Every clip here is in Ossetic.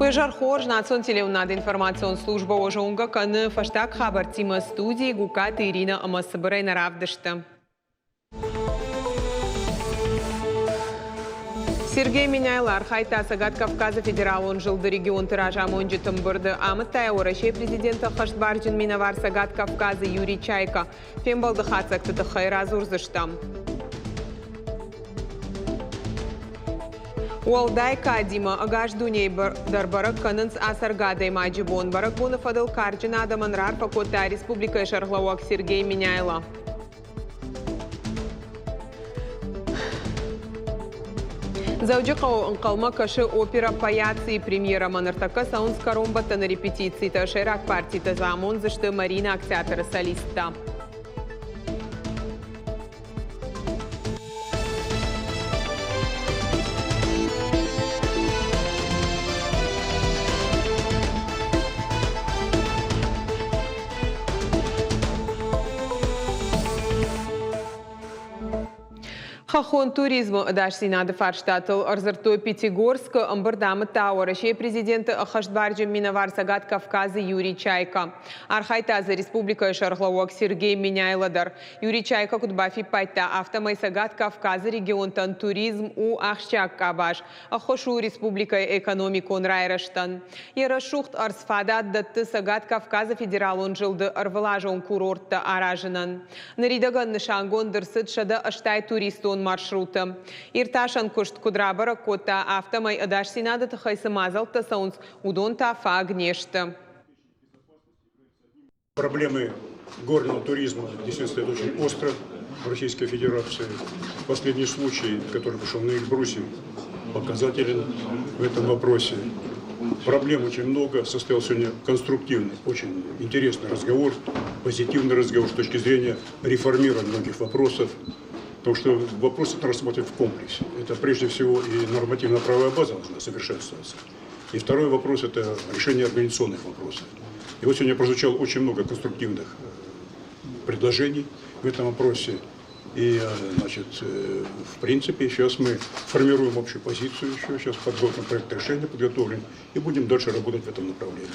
Уе зӕр хорз, национ телеуынынады информацион службӕ уӕ зонгӕ кӕны фӕстаг хабӕрттимӕ студийы Гуккаты Иринӕ ӕмӕ цыбырӕй нӕ равдысты. Сергей Меняйло архайдта Цӕгат Кавказы федералон зылды регионты разамонджыты ӕмбырды. Амыдта йӕ Уӕрӕсейы президенты ӕххӕстбарджын минӕвар Цӕгат Кавказы Юрий Чайка. Фембӕлды хатдзӕгты тыххӕй радзурдзыстӕм. Уӕлдай кадимӕ ӕгас дунейы дӕр бӕрӕг кӕнынц ацӕргӕ адӕймаджы бон. Бӕрӕгбоны фӕдыл карджын адӕмӕн раарфӕ кодта республикӕйы сӕргълӕууӕг Сергей Меняйло. Дзӕуджыхъӕуы ӕнхъӕлмӕ кӕсы опера «Паяци»-йы премьерӕмӕ. Ныртӕккӕ цӕуынц кӕронбӕттӕны репетицитӕ. Сӕйраг партитӕ дзы амондзысты Мариинаг театры солисттӕ. Хӕххон туризмы ӕдасдзинады фарстатыл ӕрдзырдтой Пятигорскы. Ӕмбырд амыдта Уӕрӕсейы президенты ӕххӕстбарджын минӕвар Цӕгат Кавказы Юрий Чайка. Архайдта дзы республикӕйы сӕргълӕууӕг Сергей Меняйло дӕр. Юрий Чайка куыд бафиппайдта, афтӕмӕй Цӕгат Кавказы регионтӕн туризм у ахсджиаг къабаз. Ӕххуыс у республикӕйы экономикон райрӕзтӕн. Йӕ рӕсугъд ӕрдз фадат дӕтты Цӕгат Кавказы федералон зылды ӕрвылазон курорттӕ аразынӕн. Ныридӕгӕн нысангонд ӕрцыд 180 туристон маршруты. Иртасӕн куыст куыд рабӕрӕг кодта, афтӕмӕй ӕдасдзинады тыххӕй цы мадзӕлттӕ цӕуынц, уыдон та фаг не сты. Проблемы горного туризма действительно стоят очень остро в Российской Федерации. Последний случай, который пошел на Эльбрусе, показателен в этом вопросе. Проблем очень много. Состоялся сегодня конструктивный, очень интересный разговор, позитивный разговор с точки зрения реформирования многих вопросов. Потому что вопросы надо рассматривать в комплексе. Это прежде всего и нормативно-правовая база должна совершенствоваться. И второй вопрос – это решение организационных вопросов. И вот сегодня прозвучало очень много конструктивных предложений в этом вопросе. И, значит, в принципе, сейчас мы формируем общую позицию еще, сейчас подготовлен проект решения подготовлен, и будем дальше работать в этом направлении.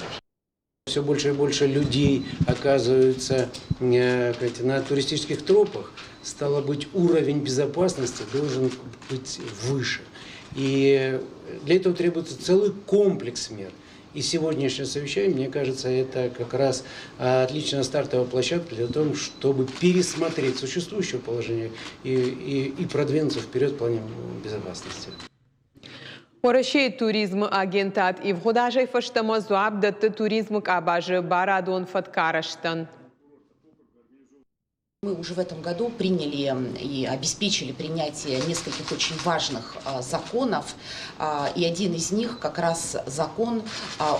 Все больше и больше людей оказываются на туристических тропах. Стало быть, уровень безопасности должен быть выше. И для этого требуется целый комплекс мер. И сегодняшнее совещание, мне кажется, это как раз отличная стартовая площадка для того, чтобы пересмотреть существующее положение и продвинуться вперед в плане безопасности. Уӕрӕсейы туризмы агентад ивгъуыд азӕй фӕстӕмӕ дзуапп дӕтты туризмы къабазы барадон фӕткарӕзтӕн. Мы уже в этом году приняли и обеспечили принятие нескольких очень важных законов. И один из них как раз закон о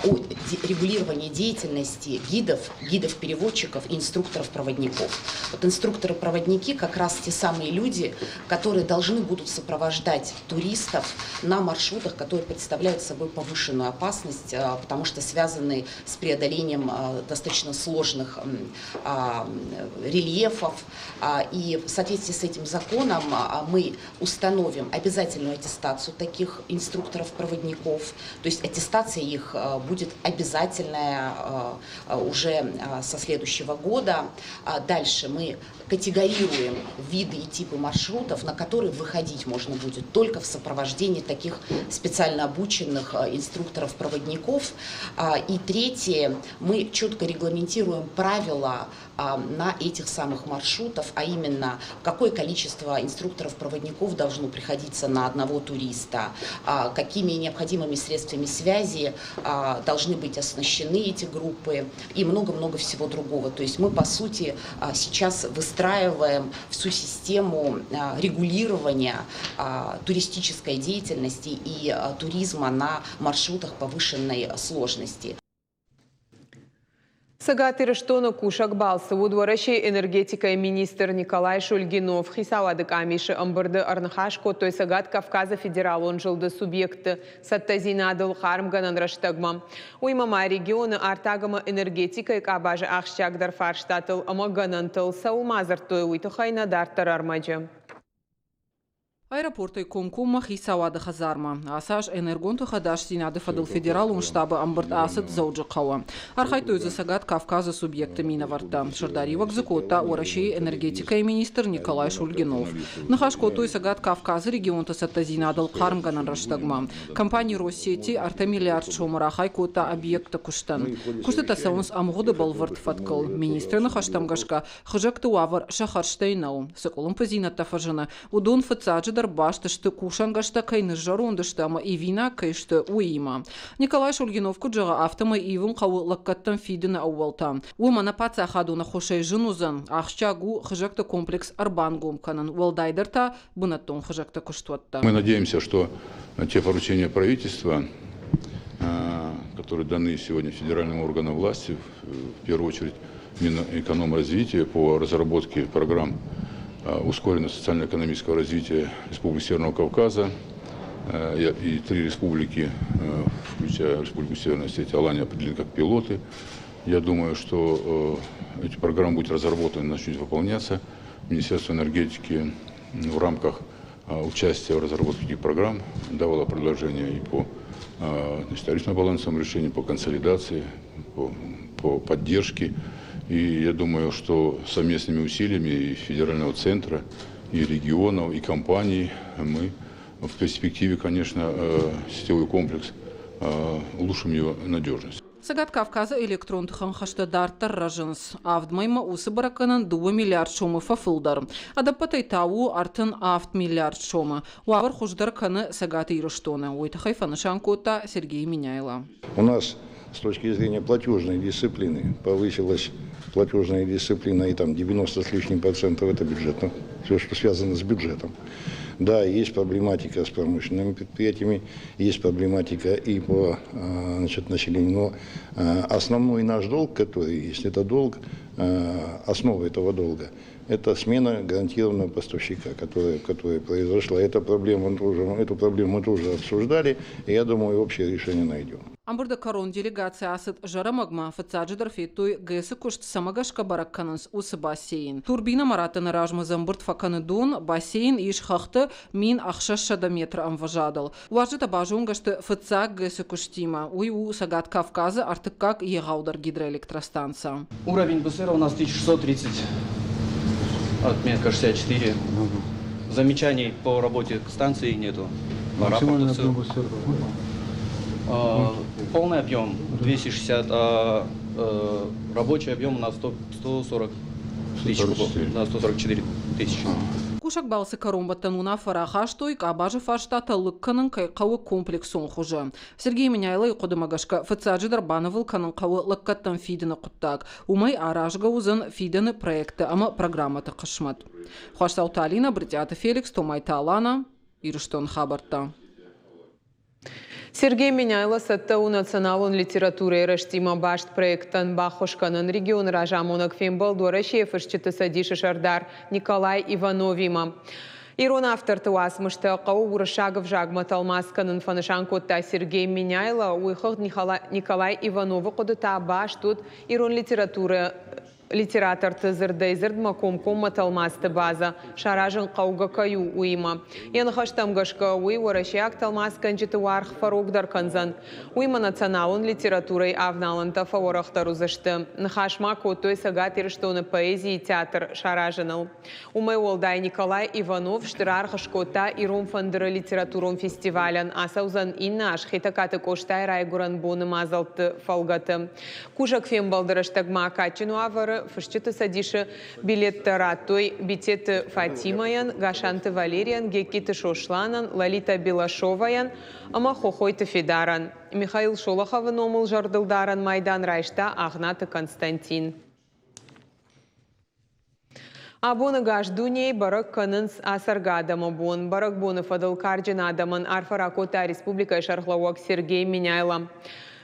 регулировании деятельности гидов, гидов-переводчиков и инструкторов-проводников. Вот инструкторы-проводники как раз те самые люди, которые должны будут сопровождать туристов на маршрутах, которые представляют собой повышенную опасность, потому что связаны с преодолением достаточно сложных рельефов. И в соответствии с этим законом мы установим обязательную аттестацию таких инструкторов-проводников. То есть аттестация их будет обязательная уже со следующего года. Дальше мы категорируем виды и типы маршрутов, на которые выходить можно будет только в сопровождении таких специально обученных инструкторов-проводников. И третье, мы четко регламентируем правила на этих самых маршрутов, а именно какое количество инструкторов-проводников должно приходиться на одного туриста, какими необходимыми средствами связи должны быть оснащены эти группы и много-много всего другого. То есть мы, по сути, сейчас выстраиваем всю систему регулирования туристической деятельности и туризма на маршрутах повышенной сложности. Цӕгат Ирыстоны кусӕг балцы уыд Уӕрӕсейы энергетикӕйы министр Николай Шульгинов. Хицауады къамисы ӕмбырды ӕрныхас кодтой Цӕгат Кавказы федералон зылды субъектты цӕттӕдзинадыл хъармгӕнӕн рӕстӕгмӕ. Уыимӕ ма регионы артаг ӕмӕ энергетикӕйы къабазы ахсджиагдӕр фарстатыл ӕмӕ гӕнӕнтыл цӕуыл ма дзырдтой, уый тыххӕй нӕ дарддӕр ӕрмӕджы. Аэропортӕй комкоммӕ хицауады хӕдзармӕ. Ацы аз энергон тыхы ӕдасдзинады фӕдыл федералон штабы ӕмбырд ацыд Дзӕуджыхъӕуы. Архайдтой дзы Цӕгат Кавказы субъектты минӕвӕрттӕ. Сӕрдариуӕг дзы кодта Уӕрӕсейы энергетикӕйы министр Николай Шульгинов. Ныхас кодтой Цӕгат Кавказы регионты цӕттӕдзинадыл хъармгӕнӕн рӕстӕгмӕ. Компани Россети 3 миллиард сомы рахай кодта объектты куыстӕн. Куыстытӕ цӕуынц ӕмгъуыды бӕлвырд фӕткыл. Министры ныхӕстӕм гӕсгӕ, хызӕгты уавӕр сӕ хӕрзтӕй нӕу. Цы къуылымпыдзинӕдтӕ фӕзыны, уыдон фыццаджыдӕр баст сты кусӕнгӕрзтӕ кӕй ныззӕронд сты ӕмӕ ивинаг кӕй сты, уыимӕ. Николай Шульгинов куыд зӕгъы, афтӕмӕй ивын хъӕуы лӕггӕдтӕн фидыны ӕууӕлтӕ. Уым ӕнӕ паддзахадон ӕххуысӕй зын уыдзӕн. Ахсджиаг у хызӕгты комплекс ӕрбангом кӕнын, уӕлдайдӕр та бынӕттон хызӕгты куыстуӕттӕ. Мы надеемся, что те поручения правительства, которые даны сегодня федеральным органам власти, в первую очередь Минэкономразвития по разработке программ ускоренного социально-экономического развития Республики Северного Кавказа и три республики, включая Республику Северная Осетия, Алания, определены как пилоты. Я думаю, что эти программы будут разработаны и начнут выполняться. Министерство энергетики в рамках участия в разработке этих программ давало предложения и по, значит, тарифно-балансовым решениям, по консолидации, по поддержке. И я думаю, что совместными усилиями и федерального центра, и регионов, и компаний мы в перспективе, конечно, сетевой комплекс улучшим его надежность. Цӕгат Кавказы электрон тыхӕн хӕстӕ дарддӕр рӕзынц. Авд мӕймӕ уыцы бӕрӕггӕнӕн 2 миллиард сомы фӕфылдӕр. Ӕдӕппӕтӕй та у 37 миллиард сомы. Уавӕр хуыздӕр кӕны Цӕгат Ирыстоны. Уый тыххӕй фӕнысан кодта Сергей Меняйло. У нас с точки зрения платежной дисциплины повысилась платежная дисциплина, и там 90 с лишним процентов это бюджетно, все, что связано с бюджетом. Да, есть проблематика с промышленными предприятиями, есть проблематика и по, значит, населению, но основной наш долг, который есть, это долг, основа этого долга, это смена гарантированного поставщика, которая произошла. Эту проблему мы тоже обсуждали, и я думаю, общее решение найдем. Ӕмбырды кӕрон делегаци ацыд Зӕрӕмӕгмӕ, фыццаджыдӕр федтой ГЭС-ы куыст цӕмӕ гӕсгӕ бӕрӕг кӕнынц, уыцы бассейн. Турбинӕмӕ раттыны размӕ дзы ӕмбырд фӕкӕны дон, бассейн ис хӕхты 1600 метры ӕмвӕзадыл. Уазджытӕ базонгӕ сты фыццаг ГЭС-ы куыстимӕ. Уый у Цӕгат Кавказы ӕртыккаг егъаудӕр гидроэлектростанцӕ. Уровень БСР у нас 1630, отметка 64. Замечаний по работе станции нету. По рапорту все. Полный объем 260, а рабочий объем у нас 100, 140 тысяч кубов. Да, 144 тысячи. Кусӕг балцы кӕронбӕттӕн уынаффӕ рахастой, къабазы фарстатӕ лыг кӕнын кӕй хъӕуы комплексон хуызы. Сергей Меняйлойы хъуыдымӕ гӕсгӕ, фыццаджыдӕр банывыл кӕнын хъӕуы лӕггӕдтӕн фидыны хъуыддаг. Уымӕй аразгӕ уыдзӕн фидӕны проекттӕ ӕмӕ программӕты хъысмӕт. Хуасдзауты Алинӕ, Брытъиаты Феликс, Томайты Алана, Ирыстон хабӕрттӕ. Сергей Меняйло цӕттӕ у националон литературӕйы рӕзтимӕ баст проекттӕн баххуыс кӕнын. Регионы разамонӕг фембӕлд Уӕрӕсейы фысджыты цӕдисы сӕрдар Николай Ивановимӕ. Ирон авторты уацмыстӕ хъӕуы уырыссаг ӕвзагмӕ тӕлмац кӕнын, фӕнысан кодта Сергей Меняйло. Уый хыгъд Николай Ивановы хъуыды та баст уыд ирон литературӕ литераторты дзырдӕй-дзырдмӕ комкоммӕ тӕлмацты базӕ саразын хъӕугӕ кӕй у, уыимӕ. Йӕ ныхӕстӕм гӕсгӕ, уый уӕрӕсейаг тӕлмацгӕнджыты уаргъ фӕрогдӕр кӕндзӕн. Уыимӕ националон литературӕйы авналӕнтӕ фӕуӕрӕхдӕр уыдзысты. Ныхас ма кодтой Цӕгат Ирыстоны поэзийы театр саразыныл. Уымӕй уӕлдай Николай Иванов стыр аргъ скодта Ирон фӕндыры литературон фестивалӕн. Ацӕудзӕн иннӕ аз Хетӕгкаты Къостайы райгуырӕн боны мадзӕлтты фӕлгӕты. Кусӕг фембӕлды рӕстӕгмӕ кадджын уавӕры Фысджыты цӕдисы билеттӕ радтой Битеты Фатимӕйӕн, Гасанты Валерийӕн, Геккиты Сосланӕн, Лолита Белашовайӕн ӕмӕ Хохойты Федарӕн. Михаил Шолоховы номыл зӕрдылдарӕн майдан райста Агънаты Константин. Абоны гас дунейы бӕрӕг кӕнынц ацӕргӕ адӕмы бон. Бӕрӕгбоны фӕдыл карджын адӕмӕн арфӕ ракодта республикӕйы сӕргълӕууӕг Сергей Меняйло.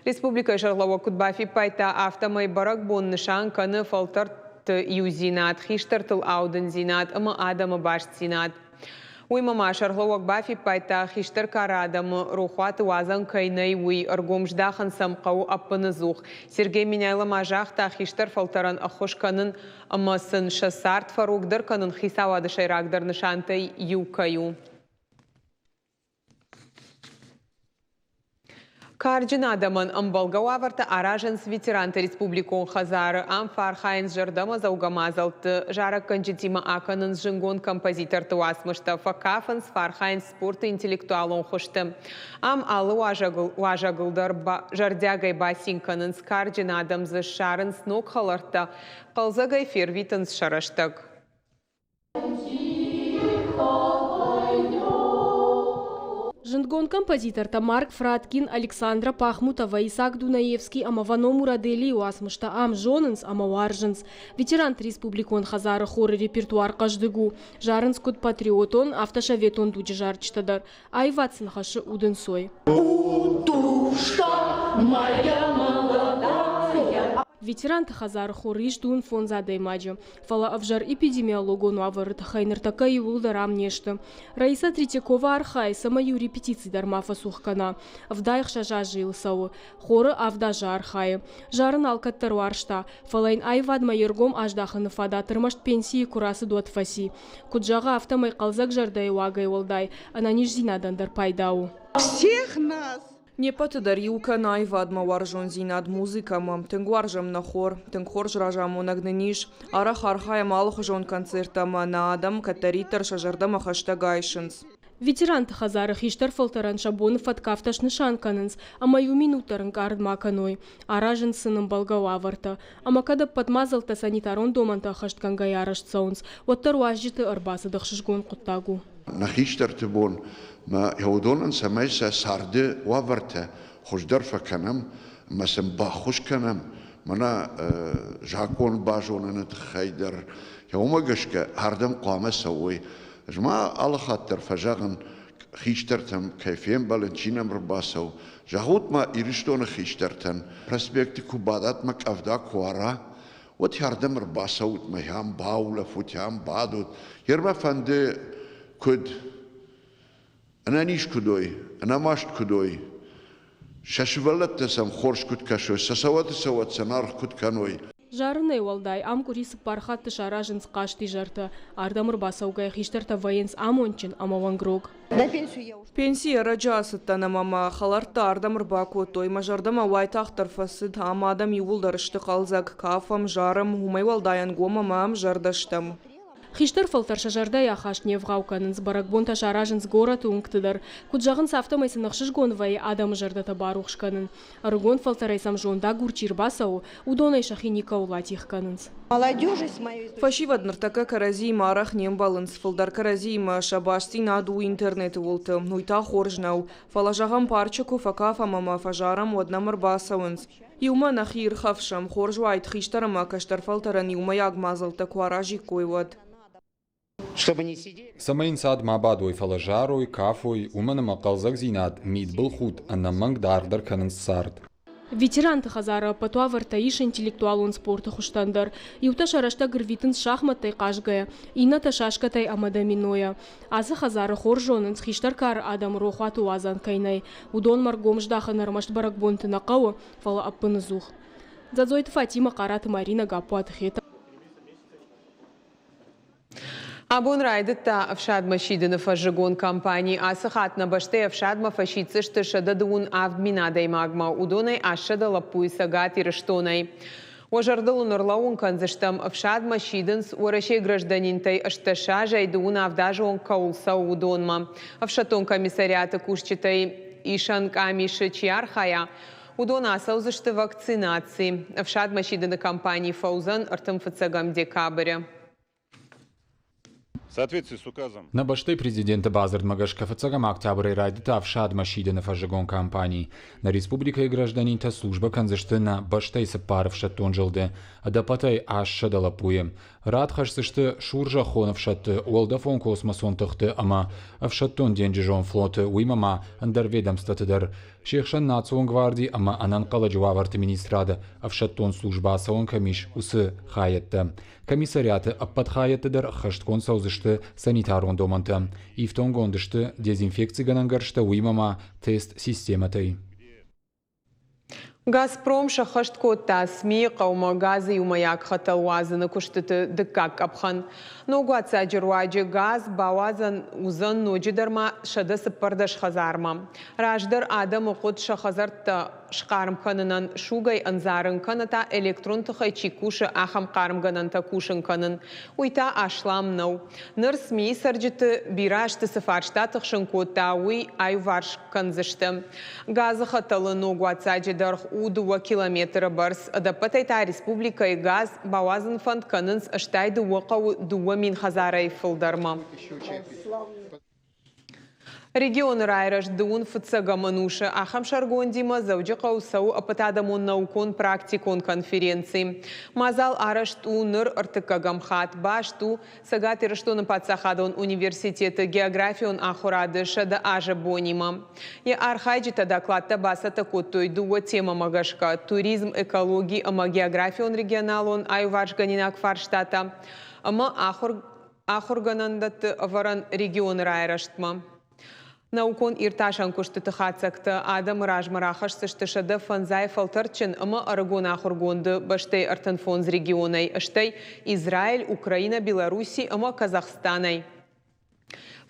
Республикӕйы сӕргълӕууӕг куыд бафиппайдта, афтӕмӕй бӕрӕгбон нысан кӕны фӕлтӕрты иудзинад, хистӕртыл аудындзинад ӕмӕ адӕмы бастдзинад. Уыимӕ ма сӕргълӕууӕг бафиппайдта, хистӕр кары адӕмы рохуаты уадзӕн кӕй нӕй, уый ӕргом здахын сӕм хъӕуы ӕппыныдзух. Сергей Меняйло ма загъта, хистӕр фӕлтӕрӕн ӕххуыс кӕнын ӕмӕ сын сӕ цард фӕрогдӕр кӕнын хицауады сӕйрагдӕр нысантӕй иу кӕй у. Карджын адӕмӕн ӕмбӕлгӕ уавӕртӕ аразынц ветеранты республикон хӕдзары. Ам фӕархайынц зӕрдӕмӕдзӕугӕ мадзӕлтты, зарӕггӕнджытимӕ акӕнынц зынгонд композиторты уацмыстӕ, фӕкафынц, фӕархайынц спорты интеллектуалон хуызты. Ам алы уазӕгыл, уазӕгыл дӕр зӕрдиагӕй бацин кӕнынц. Карджын адӕм дзы ссарынц ног хӕлӕрттӕ, хъӕлдзӕгӕй фервитынц сӕ рӕстӕг. Зындгонд композитортӕ Марк Фраткин, Александра Пахмутова, Исаак Дунаевский ӕмӕ Вано Мураделийы уацмыстӕ ам зонынц ӕмӕ уарзынц. Ветеранты республикон хӕдзары хоры репертуар хъӕздыг у. Зарынц куыд патриотон, афтӕ советон дуджы зарджытӕ дӕр. Аивад сын хӕссы удӕнцой. Удушка моя молодая. Ветеранты хӕдзары хор ис дыууын фондз адӕймаджы. Фӕлӕ ӕвзӕр эпидемиологон уавӕры тыххӕй ныртӕккӕ иууылдӕр ам не сты. Раиса Третьякова архайы, цӕмӕй иу репетици дӕр ма фӕцух кӕна. 76 азы йыл цӕуы. Хоры авд азы архайы. Зарын алкӕддӕр уарзта, фӕлӕ йын аивадмӕ йе ргом аздахыны фадат ӕрмӕст пенсийы куы рацыд, уӕд фӕци. Куыд зӕгъы, афтӕмӕй хъӕлдзӕг зӕрдӕйы уагӕй уӕлдай ӕнӕниздзинадӕн дӕр пайда у. Всех нас Не ппӕты дӕр иу кӕны аивадмӕ уарзондзинад, музыкӕмӕ. Тынг уарзӕм нӕ хор, тынг хорз разамонӕг нын ис. Арӕх архайӕм алыхуызон концерттӕ ӕмӕ нӕ адӕм кӕддӕриддӕр сӕ зӕрдӕмӕ хӕстӕг айсынц. Ветеранты хӕдзары хистӕр фӕлтӕрӕн сӕ боны фӕтк афтӕ снысан кӕнынц, ӕмӕ иу минут дӕр ӕнкъард ма кӕной. Аразынц сын ӕмбӕлгӕ уавӕртӕ. Ӕмӕ кӕд ӕппӕт мадзӕлттӕ санитарон домӕнтӕ ӕххӕстгӕнгӕйӕ арӕзт цӕуынц, уӕддӕр уазджыты ӕрбацыд ӕхсызгон хъуыддаг у. Нӕ хистӕрты бон ма уыдонӕн цӕмӕй сӕ царды уавӕртӕ хуыздӕр фӕкӕнӕм ӕмӕ сын баххуыс кӕнӕм, мӕнӕ закъон базоныны тыххӕй дӕр. Уымӕ гӕсгӕ ардӕм хъуамӕ цӕуой. Ӕз ма алы хатт дӕр фӕзӕгъын, хистӕртӕм кӕй фембӕлын, чи нӕм ӕрбацӕуы. Зӕгъут-ма Ирыстоны хистӕртӕн, проспекты куы бадат мӕ къӕвда куы уара, уӕд ардӕм ӕрбацӕут мӕ ам баулӕфут, ам бадут. Йе фӕнды куыд ӕнӕниз куыд уой, ӕнӕмаст куыд уой, сӕ сывӕллӕттӕ сӕм хорз куыд кӕсой, сӕ цӕуӕты цӕуӕт сӕ аргъ куыд кӕной. Зарынӕй уӕлдай ам къуыри цыппар хатты саразынц хъазтизӕртӕ. Ардӕм ӕрбацӕугӕйӕ хистӕртӕ вӕййынц амондджын ӕмӕ уӕнгрог. Пенсийы ӕрӕджы ацыдтӕн ӕмӕ мӕ хӕлӕрттӕ ардӕм ӕрбакодтой. Мӕ зӕрдӕмӕ уайтагъддӕр фӕцыд. Ам адӕм иууылдӕр сты хъӕлдзӕг, кафӕм, зарӕм, уымӕй уӕлдай ӕнгом ӕмӕ ӕмзӕрдӕ стӕм. Хистӕр фӕлтӕр сӕ зӕрдӕйы ахаст не вгъау кӕнынц, бӕрӕгбонтӕ саразынц горӕты уынгты дӕр. Куыд зӕгъынц, афтӕмӕй сын ӕхсызгон вӕййы адӕмы зӕрдӕтӕ барухс кӕнын. Ӕрыгон фӕлтӕрӕй сӕм зондагур чи рбацӕуы, уыдонӕй сӕхи никӕуыл атигъ кӕнынц. Фӕсивӕд ныртӕккӕ кӕрӕдзиимӕ арӕх не мбӕлынц, фылдӕр кӕрӕдзиимӕ сӕ бастдзинад у интернеты уылты. Уый та хорз нӕу. Фӕлӕ, зӕгъӕм, парчы куы фӕкафӕм ӕмӕ фӕзарӕм, уӕд нӕм ӕрбацӕуынц. Иумӕ нӕхи ирхӕфсӕм, хорз уаид хистӕр ӕмӕ кӕстӕр фӕлтӕрӕн иумӕйаг мадзӕлттӕ куы аразиккой, уӕд. Цӕмӕй ӕнцад ма бадой, фӕлӕ зарой, кафой, уымӕн ӕмӕ хъӕлдзӕгдзинад, мидбылхудт ӕнӕмӕнг даргъдӕр кӕнынц цард. Ветеранты хӕдзары ӕппӕт уавӕртӕ ис интеллектуалон спорты хуызтӕн дӕр. Иутӕ сӕ рӕстӕг ӕрвитынц шахмӕттӕй хъазгӕйӕ, иннӕтӕ шашкӕтӕй ӕмӕ доминойӕ. Ацы хӕдзары хорз зонынц, хистӕр кары адӕмы рохуаты уадзӕн кӕй нӕй. Уыдонмӕ ргом здахын ӕрмӕст бӕрӕгбонты нӕ хъӕуы, фӕлӕ ӕппынӕдзух. Дзӕдзойты Фатимӕ, Хъараты Маринӕ, Гаппуаты Хетӕг. Абон райдыдта ӕфсадмӕ сидыны фӕззыгон кампани. Ацы хатт нӕ бӕстӕйы ӕфсадмӕ фӕсиддзысты 127 000 адӕймагмӕ, уыдонӕй 800 лӕппуйы Цӕгат Ирыстонӕй. Уӕ зӕрдыл ын ӕрлӕууын кӕндзыстӕм, ӕфсадмӕ сидынц Уӕрӕсейы гражданинтӕй 18 азӕй 27 азы онг кӕуыл цӕуы, уыдонмӕ. Ӕфсӕддон комиссариаты кусджытӕй исӕн къамисы чи архайа, уыдон ацӕудзысты вакцинаци. Ӕфсадмӕ сидыны кампани фӕуыдзӕн 31 декабры. Нӕ бӕстӕйы президенты бадзырдмӕ гӕсгӕ фыццӕгӕм октябрӕй райдыдта ӕфсадмӕ сидыны фӕззыгон кампани. Нӕ республикӕйы гражданинтӕ службӕ кӕндзысты нӕ бӕстӕйы цыппар ӕфсӕддон зылды, ӕдӕппӕтӕй 800 лӕппуйы. Рад хӕсдзысты сурзӕххон ӕфсӕдты, уӕлдӕфон-космосон тыхты ӕмӕ ӕфсӕддон-денджызон флоты, уыимӕ ма ӕндӕр ведомствоты дӕр. Се хсӕн Национ гварди ӕмӕ ӕнӕнхъӕлӕджы уавӕрты министрады ӕфсӕддон службӕ ацӕуӕн кӕм ис, уыцы хайӕдтӕ. Комиссариаты ӕппӕт хайӕдты дӕр ӕххӕстгонд цӕудзысты санитарон домӕнтӕ. Ифтонгонд сты дезинфекцигӕнӕн гӕрзтӕ, уыимӕ ма тест-системӕтӕй. Газпром сӕххӕст кодта Цмийы хъӕумӕ газы иумӕйаг хӕтӕл уадзыны куыстыты дыккаг къӕпхӕн. Ног уаццаджы руаджы газ бауадзӕн уыдзӕн ноджыдӕр ма 114 хӕдзармӕ. Раздӕр адӕмы хъуыд сӕ хӕдзӕрттӕ схъарм кӕнынӕн сугӕй ӕндзарын кӕнӕ та электрон тыхӕй чи кусы, ахӕм хъармгӕнӕнтӕ кусын кӕнын. Уый та аслам нӕу. Ныр СМИ-йы цӕрджыты бирӕ азты цы фарста тыхсын кодта, уый аиуварс кӕндзысты. Газы хӕтӕлы ног уаццаджы дӕргъ у дыууӕ километры бӕрц. Ӕдӕппӕтӕй та республикӕйы газ бауадзын фӕнд кӕнынц 82 хъӕуы 2000 хӕдзарӕй фылдӕрмӕ. Регионы райрӕзт дыууын фыццӕгӕм ӕнусы ахӕм сӕргондимӕ Дзӕуджыхъӕуы цӕуы ӕппӕтадӕмон наукон-практикон конференци. Мадзал арӕзт у ныр ӕртыккӕгӕм хатт. Баст у Цӕгат Ирыстоны паддзахадон университеты географион ахуырады 100 азы бонимӕ. Йӕ архайджытӕ докладтӕ бацӕттӕ кодтой дыууӕ темӕмӕ гӕсгӕ – туризм, экологи ӕмӕ географион регионалон аиуварсгӕнинаг фарстатӕ ӕмӕ ахуыр ахуыргӕнӕндӕтты ӕвӕрӕн регионы райрӕзтмӕ. Наукон-иртасӕн куыстыты хатдзӕгтӕ адӕмы размӕ рахӕсдзысты 150 фӕлтӕрдджын ӕмӕ ӕрыгон ахуыргонды бӕстӕйы 35 регионӕй, стӕй Израиль, Украинӕ, Белорусси ӕмӕ Казахстанӕй.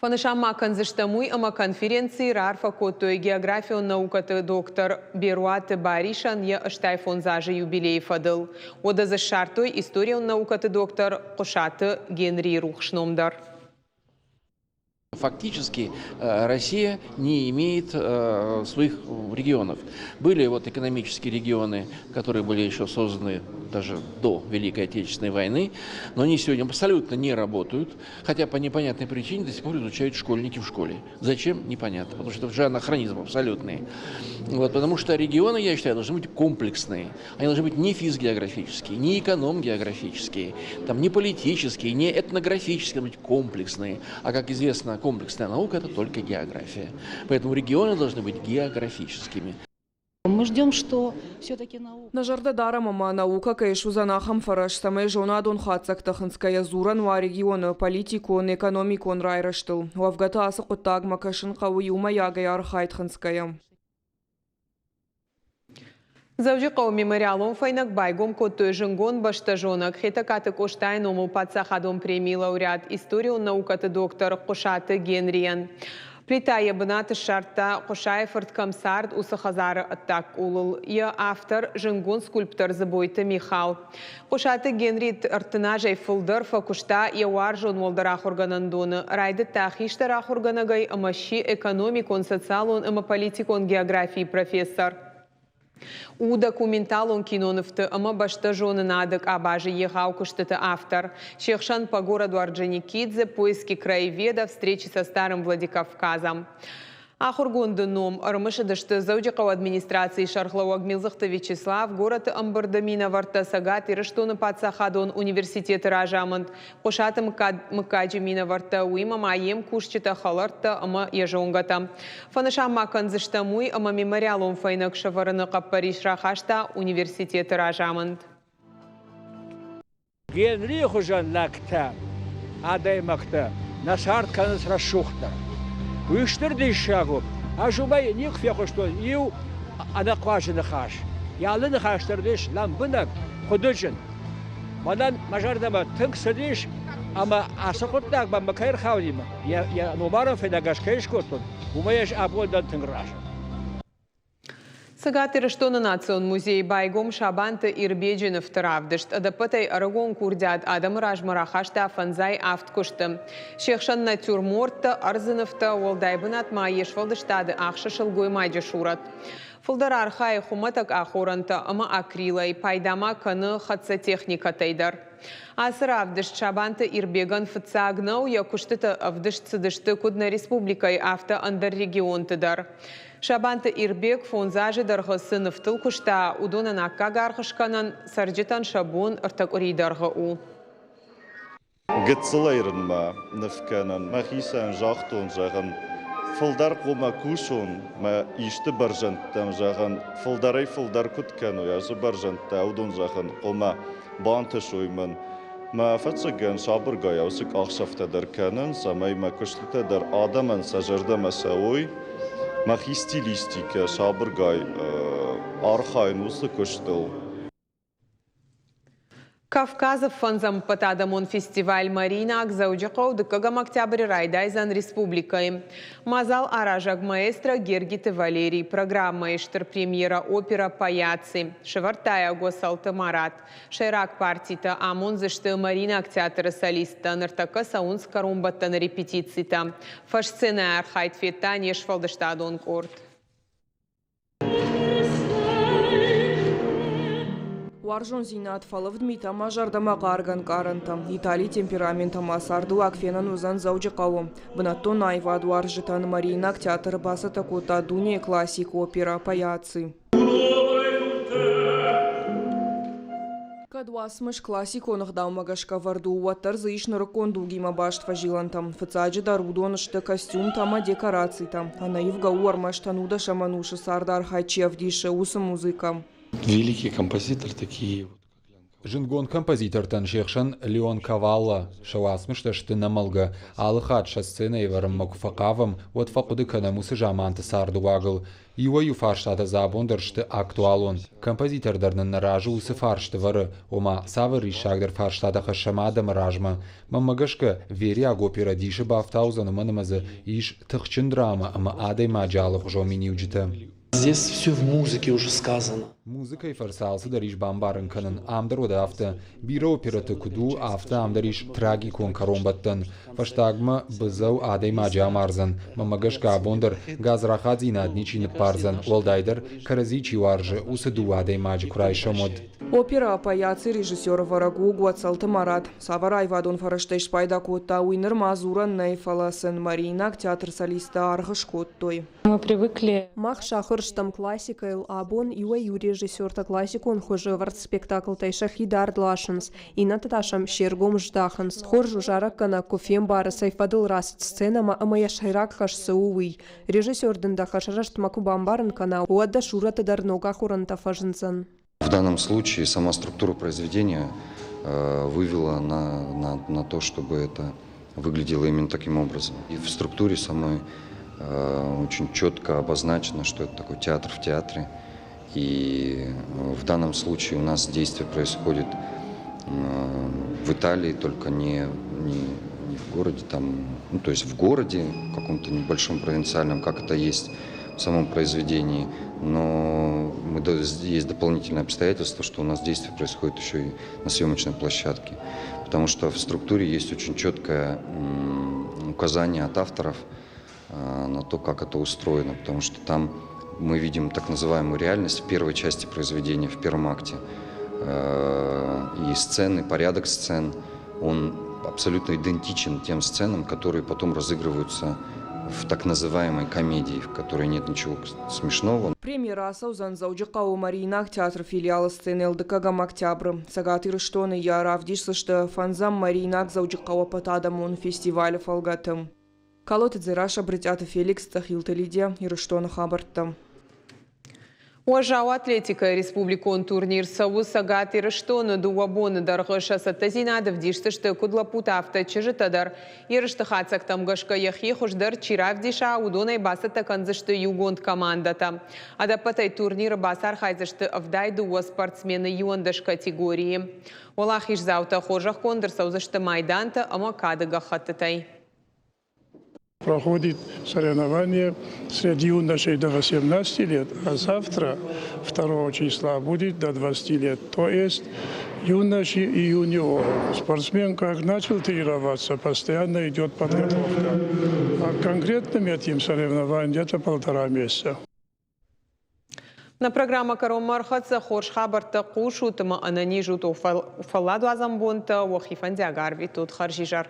Фӕнысан ма кӕндзыстӕм уый, ӕмӕ конференцийы раарфӕ кодтой географион наукӕты доктор Беруаты Барисӕн йӕ 85 азы юбилейы фӕдыл. Уӕдӕ дзы ссардтой историон наукӕты доктор Хъуысаты Генрийы рухс ном дӕр. Фактически Россия не имеет своих регионов. Были вот экономические регионы, которые были еще созданы даже до Великой Отечественной войны, но они сегодня абсолютно не работают, хотя по непонятной причине до сих пор изучают школьники в школе. Зачем? Непонятно, потому что это уже анахронизм абсолютный. Вот, потому что регионы, я считаю, должны быть комплексные. Они должны быть не физгеографические, не эконом-географические, там, не политические, не этнографические, должны быть комплексные. А как известно, комплексная наука – это только география. Поэтому регионы должны быть географическими. Мы ждем, что все-таки наука... Нӕ зӕрдӕ дарӕм ӕмӕ наукӕ кӕй суыдзӕн ахӕм фӕрӕз, цӕмӕй зонадон хатдзӕгтӕ хынцгӕйӕ дзурӕн уа регионы политикон, экономикон райрӕзтыл. Уӕвгӕ та ацы хъуыддагмӕ кӕсын хъӕуы иумӕйагӕй архайд хынцгӕйӕ. Дзӕуджыхъӕуы мемориалон фӕйнӕг байгом кодтой зынгон бӕстӕзонӕг Хетӕгкаты Къостайы номыл паддзахадон премийы лауреат, историон наукӕты доктор Хъуысаты Генрийӕн. Плита йӕ бынат ссардта, Хъуысайы фырт кӕм цард, уыцы хӕдзары ӕддаг къулыл. Йӕ автор зынгон скульптор Дзыбойты Михал. Хъуысаты Генри 30 азӕй фылдӕр фӕкуыста йӕ уарзон уӕлдӕр ахуыргӕнӕндоны. Райдыдта хистӕр ахуыргӕнӕгӕй ӕмӕ сси экономикон, социалон ӕмӕ политикон географийы профессор. У документалон кинонывты ӕмӕ бӕстӕзонынады къабазы егъау куыстыты автор. Се хсӕн «По городу Орджоникидзе», «Поиски краеведа», «Встречи со старым Владикавказом». Ахуыргонды ном ӕрымысыдысты Дзӕуджыхъӕуы администрацийы сӕргълӕууӕг Милдзыхты Вячеслав, горӕты ӕмбырды минӕвӕрттӕ, Цӕгат Ирыстоны паддзахадон университеты разамынд, Хъуысаты мыггаджы минӕвӕрттӕ, уыимӕ ма йе мкусджытӕ, хӕлӕрттӕ ӕмӕ йӕ зонгӕтӕ. Фӕнысан ма кӕндзыстӕм уый, ӕмӕ мемориалон фӕйнӕг сӕвӕрыны хъӕппӕрис рахаста университеты разамынд. Генрийы хуызӕн лӕгтӕ, адӕймӕгтӕ нӕ цард кӕнынц рӕсугъддӕр. Уый стыр диссаг у. Ӕз уымӕй никуы фехъуыстон иу ӕнӕхъуаджы ныхас. Йӕ алы ныхас дӕр уыдис лӕмбынӕг, хъуыдыджын. Мӕнӕн мӕ зӕрдӕмӕ тынг цыдис, ӕмӕ ацы хъуыддагмӕ мӕ кӕй ӕрхаудимӕ, йӕ номарӕн фӕйнӕг ӕз кӕй скодтон, уымӕй ӕз абон дӕн тынг разы. Цӕгат Ирыстоны национ музейы байгом Сабанты Ирбеджы нывты равдыст. Ӕдӕппӕтӕй ӕрыгон курдиат адӕмы размӕ рахаста 57 куысты. Се хсӕн натюрморттӕ, ӕрдзы нывтӕ, уӕлдай бынат ма йе сфӕлдыстады ахсы сылгоймаджы сурӕт. Фылдӕр архайы хуымӕтӕг ахорӕнтӕ ӕмӕ акрилӕй, пайда ма кӕны хӕццӕ техникӕтӕй дӕр. Ацы равдыст Сабанты Ирбегӕн фыццаг нӕу, йӕ куыстытӕ ӕвдыст цыдысты куыд нӕ республикӕйы, афтӕ ӕндӕр регионты дӕр. Сабанты Ирбег фондз азы дӕргъы цы нывтыл куыста, уыдонӕн аккаг аргъ скӕнӕн цӕрджытӕн сӕ бон ӕртӕ къуырийы дӕргъы у. Гыццылӕй рынмӕ ныв кӕнын мӕхицӕн загътон, зӕгъын, фылдӕр хъуамӕ кусон, мӕ исты бӕрзӕндтӕм, зӕгъын, фылдӕрӕй-фылдӕр куыд кӕной, ацы бӕрзӕндтӕ, уыдон, зӕгъын, хъуамӕ бантысой мӕн. Мӕ ӕвӕццӕгӕн, сабыргай уыцы къахдзӕфтӕ дӕр кӕнын, цӕмӕй мӕ куыстытӕ дӕр адӕмӕн сӕ зӕрдӕмӕ цӕуой. Мӕхи стилистикӕ сабыргай. архайын уыцы куыстыл. Кавказы фӕндзӕм ӕппӕтадӕмон фестиваль Мариинаг Дзӕуджыхъӕуы дыккӕгӕм октябры райдайдзӕн республикӕйы. Мадзал аразӕг маэстро Гергиты Валерий. Программӕйы стыр премьерӕ опера Паяци сӕвӕрдта йӕ Гуӕцӕлты Марат. Сӕйраг партитӕ амондзысты Мариинаг театры солисттӕ. Ныртӕккӕ цӕуынц кӕронбӕттӕны репетицитӕ. Фӕссценӕйы архайд федта не сфӕлдыстадон къорд. Уарзондзинад, фӕлывд митӕ ӕмӕ зӕрдӕмӕхъаргӕ ӕнкъарӕнтӕ. Италийы темперамент ӕмӕ цардыуаг фенӕн уыдзӕн Дзӕуджыхъӕуы. Бынӕттон аивадуарзджытӕн Мариинаг театры бацӕттӕ кодта дунейы классик оперӕ «Паяци». Кӕд уацмыс классикон ӕгъдаумӕ гӕсгӕ ӕвӕрд у, уӕддӕр дзы ис нырыккон дугимӕ баст фӕзилӕнтӕ. Фыццаджыдӕр уыдон сты костюмтӕ ӕмӕ декорацитӕ. Ӕнӕивгӕ у ӕрмӕст ӕнудӕсӕм ӕнусы цардархайд чи ӕвдисы, уыцы музыкӕ. Великий композитор такие Зындгонд композитортӕн се хсӕн Леон Кавалла сӕ уацмыстӕ сты нӕмӕлгӕ. Алы хатт сӕ сценӕйы ӕвӕрынмӕ куы фӕхъавӕм, уӕд фӕхъуыды кӕнӕм уыцы заманты цардыуагыл. Иуӕй-иу фарстатӕ дзы абон дӕр сты актуалон. Композитор дӕр нын нӕ разы уыцы фарст ӕвӕры, ома, цавӕр риссагдӕр фарстатӕ хӕссӕм адӕмы размӕ. Мӕнмӕ гӕсгӕ, вериаг оперӕ дисы бафтаудзӕн, уымӕн ӕмӕ дзы ис тыхджын драмӕ ӕмӕ адӕймаджы алыхуызон миниуджытӕ. Здесь все в музыке уже сказано. Музыкӕйы фӕрцы алцыдӕр ис бамбарын кӕнын. Ам дӕр уӕд афтӕ. Бирӕ оперӕты куыд у, афтӕ ам дӕр ис трагикон кӕронбӕттӕн. Фӕстагмӕ быдзӕу адӕймаджы амардзӕн. Мӕнмӕ гӕсгӕ абон дӕр гадзрахатдзинад ничи ныббардзӕн, уӕлдайдӕр кӕрӕдзи чи уарзы, уыцы дыууӕ адӕймаджы куы райсӕм, уӕд. Оперӕ «Паяцы» режиссеры вӕрӕг у Гуӕцӕлты Марат. Цавӕр аивадон фӕрӕзтӕй спайда кодта, уый нырма дзурӕн нӕй, фӕлӕ сын Мариинаг театры солисттӕ аргъ скодтой. Мы привыкли. Мах сахуыр стӕм классикӕйыл, абон иуӕй-иу режиссертӕ классикон хуызы ӕвӕрд спектаклтӕй сӕхи дард ласынц, иннӕтӕ та сӕм се ргом здахынц. Хорз у зарӕггӕнӕг куы фембары, цӕй фӕдыл рацыд сценӕмӕ ӕмӕ йӕ сӕйраг хӕс цы у, уый. Режиссер дын дӕ хӕс рӕстмӕ куы бамбарын кӕна, уӕд дӕ сурӕты дӕр ног ахорӕнтӕ фӕзындзӕн. В данном случае сама структура произведения вывела на то, чтобы это выглядело именно таким образом. И в структуре самой очень четко обозначено, что это такой театр в театре. И в данном случае у нас действие происходит в Италии, только не в городе, там, ну, то есть в городе, в каком-то небольшом провинциальном, как это есть в самом произведении, но есть дополнительное обстоятельство, что у нас действие происходит еще и на съемочной площадке, потому что в структуре есть очень четкое указание от авторов на то, как это устроено, потому что там мы видим так называемую реальность в первой части произведения, в первом акте. И сцены, порядок сцен, он абсолютно идентичен тем сценам, которые потом разыгрываются в так называемой комедии, в которой нет ничего смешного. Премьерӕ ацӕудзӕн Дзӕуджыхъӕуы Мариинаг театры филиалы сценӕйыл дыккӕгӕм октябры. Цӕгат Ирыстоны йӕ равдисдзысты фӕндзӕм Мариинаг Дзӕуджыхъӕуы ӕппӕтадӕмон фестивалы фӕлгӕты. Калоты Дзерассӕ, Брытъиаты Феликс, Цъӕхилты Лидия, Ирыстоны хабӕрттӕ. Уӕззау атлетикӕйы республикон турнир цӕуы Цӕгат Ирыстоны. Дыууӕ боны дӕргъы сӕ цӕттӕдзинад ӕвдисдзысты куыд лӕппутӕ, афтӕ чызджытӕ дӕр. Ерысты хатдзӕгтӕм гӕсгӕ йӕхи хуыздӕр чи равдиса, уыдонӕй бацӕттӕ кӕндзысты иугонд командӕтӕ. Ӕдӕппӕтӕй турниры бацархайдзысты 72 спортсмены 11 категорийы. Уӕлахиздзаутӕ хорзӕхгонд ӕрцӕудзысты майдантӕ ӕмӕ кады гӕххӕттытӕй. Проходит соревнование среди юношей до 18 лет, а завтра, 2 числа, будет до 20 лет. То есть юноши и юниоры. Спортсмен как начал тренироваться, постоянно идет подготовка. А конкретным этим соревнованием где-то полтора месяца. Нӕ программӕ кӕронмӕ ӕрхӕццӕ. Хорз хабӕрттӕ хъусут ӕмӕ ӕнӕниз ут. Фӕлладуадзӕн бонтӕ уӕхи фӕндиаг арвитут. Хӕрзизӕр.